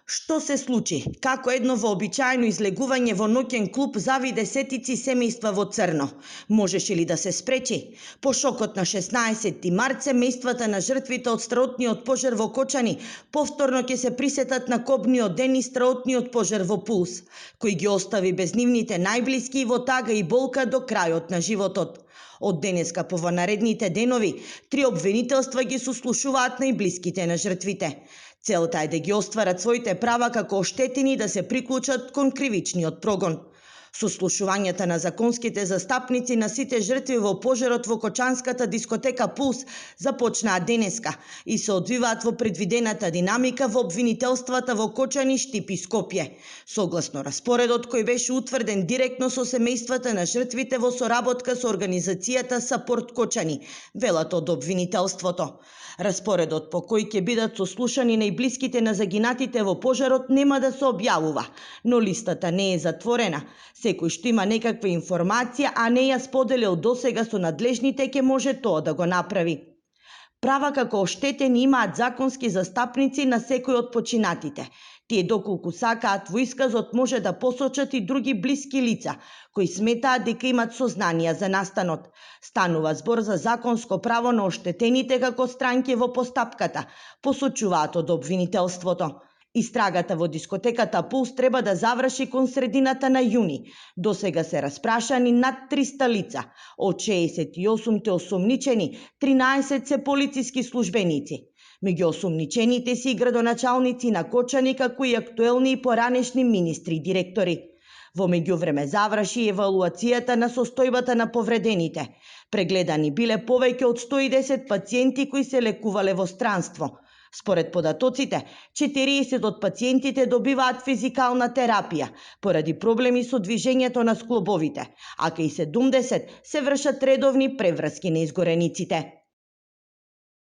Што се случи? Како едно вообичаено излегување во ноќен клуб зави десетици семејства во црно? Можеше ли да се спречи? По шокот на 16 март семејствата на жртвите од страотниот пожар во Кочани повторно ќе се присетат на кобниот ден и страотниот пожар во Пулс, кој ги остави без нивните најблиски и во тага и болка до крајот на животот. Од денеска по наредните денови, 3 обвинителства ги сослушуваат најблиските на жртвите. Целта е да ги остварат своите права како оштетени и да се приклучат кон кривичниот прогон. Сослушувањата на законските застапници на сите жртви во пожарот во кочанската дискотека Пулс започнаа денеска и се одвиваат во предвидената динамика во обвинителствата во Кочани, Штип и Скопје, согласно распоредот кој беше утврден директно со семејствата на жртвите во соработка со организацијата Сапорт Кочани, велат од обвинителството. Распоредот по кој ќе бидат сослушани најблиските на загинатите во пожарот нема да се објавува, но листата не е затворена. Секој што има некаква информација, а не ја споделил досега со надлежните, ќе може тоа да го направи. Права како оштетени имаат законски застапници на секој од починатите. Тие доколку сакаат во исказот може да посочат и други блиски лица, кои сметаат дека имат сознанија за настанот. Станува збор за законско право на оштетените како странки во постапката, посочуваат од обвинителството. Истрагата во дискотеката Пулс треба да заврши кон средината на јуни. Досега се распрашани над 300 лица. Од 68 осомничени, 13 се полициски службеници. Меѓу осомничените си и градоначалници на Кочани, како и актуелни и поранешни министри и директори. Во меѓувреме заврши евалуацијата на состојбата на повредените. Прегледани биле повеќе од 110 пациенти кои се лекувале во странство. Според податоците, 40 од пациентите добиваат физикална терапија поради проблеми со движењето на склобовите, а кај 70 се вршат редовни преврски на изгорениците.